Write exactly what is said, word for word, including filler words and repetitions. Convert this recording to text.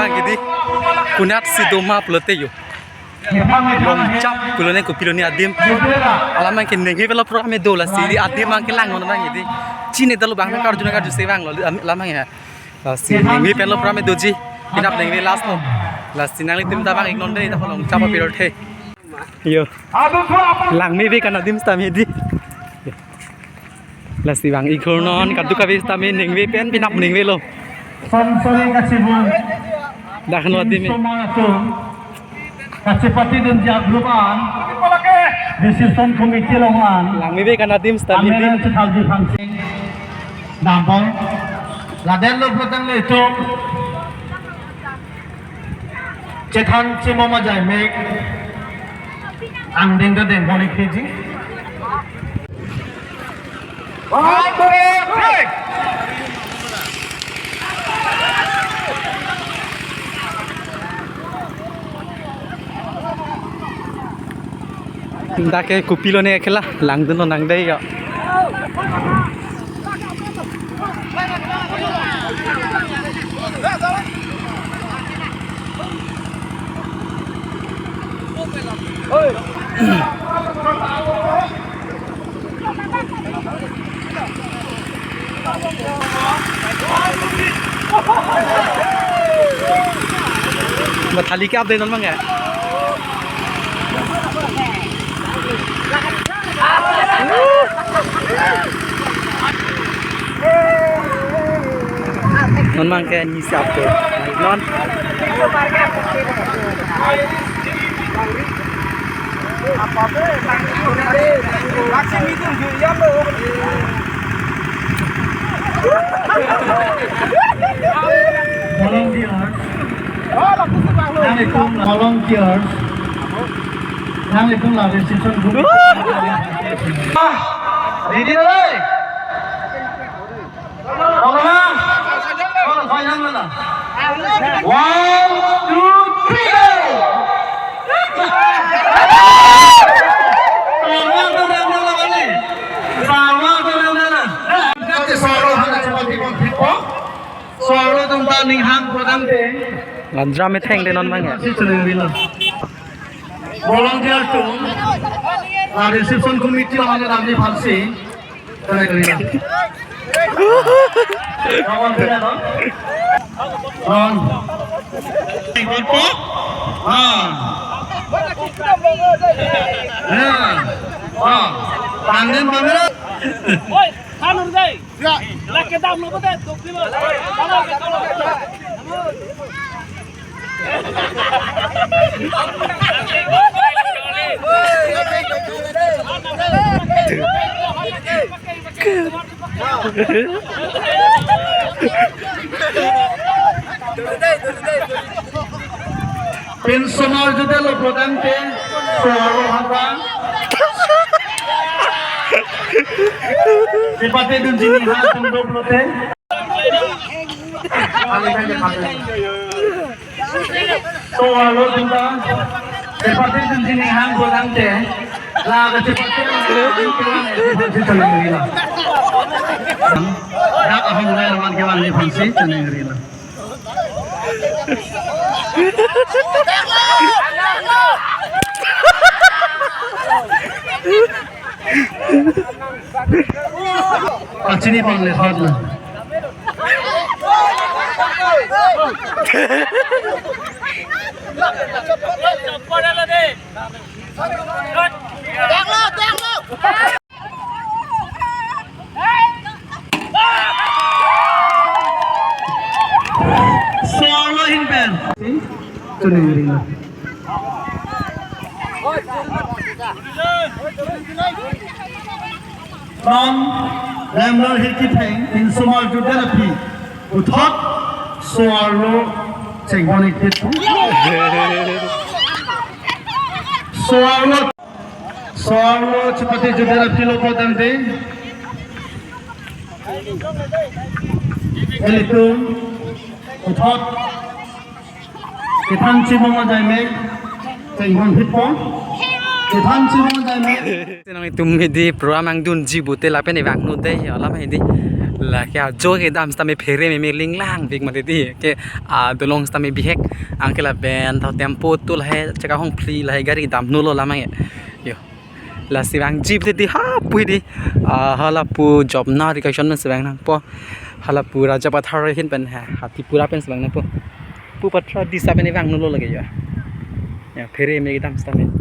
Abang ke di, konatsi doma pulote yo, Longchap pulo ne kopi lo ne adim. Alam abang ke ningve pen lo program do, lasi di adim abang ke langnon abang ke di. Chinine ta lo, bang karju na karju si vanglo alam abang ya. Lasi ningve pen lo program doji. Penap ningve last lo. Lasi nanglitum ta vang-iknon dei, ta Longchap apirthe. Yo. Langme ave kan adim sitame di. Lasi vang-iknon kadokave sitame ningve pen, penap ningve lo. Son sore kachibun. Dak lo adim. Somar atum kachepatedunji a-group an, reception committee along an, langme ave kan adim sitame di. Amen, chethakji aphansi dambom. Ladenlo pulote nanglitum chethan chimom ajai mek angdeng ta dengpon-ik theji. One, two, three. Dak ke kopi lo ne khela, langdunlo nang dei yo. Ba thali ke-ap dei non abang ya. Non abang ke nisi ap dei non. Volunteers. Nanglitum volunteers. Nanglitum la reception group. Ah, ready na, dei? Tolong, ah. Tolong, final mana? One, two, three, go! Sama tu dah mula kali. Sama tu dah mula. Nanti suara hana cepat di konflik po. Suara tentang ninghang kurang deh. Lanjra metheng dei non abang ya. Si cheneng rila. Volunteer atum, ah, reception committee along damji aphansi. Cheneng rila. Kawan kena, no? Non. Ikut po? Ah. Ya. Ah. Tanggen pamela. Oi, kanun dei. Ya. Lake dam lo bote, dokli lo. Pinsomar judelo prodangte, suaro hata. Chepatedunji ninghang atum do pulote. Suaro atum ta chepatedunji ninghang prodangte. La kachepate. Dak ahong rai raman kevangji aphansi cheneng rila. Pachini pon le hot na. Suarlo ahin pen. Cheneng rila. Non, Rambler Hirkitheng, Pinsomar judel aphi puthot suarlo chengbon-ik det. Suarlo, suarlo chepate judel aphi lo prodangte. Ilitum puthot kethan chimong ajai mek chengbon-ikpo. Than si mo jai mo. Sinong itum hidi program angdunji pute lapen evang nu dei alam hidi. Lake ajo kedam sitame phere meme linglang pik mati di. Ke adolong sitame bihek. Anke lapen tho tempo tu lahai chakahong free lahai gari damnu lo lamang e. Yo. Lasi vangji pute di hapu hidi. Ah, halapu Jopna Recreation pen si vang nangpo. Halapu Raja Pathar ahin pen ha. Hatipura pen si vang nangpo. Pu Patra di sitame evang nu lo lake yo. Ya, phere meme kedam sitame.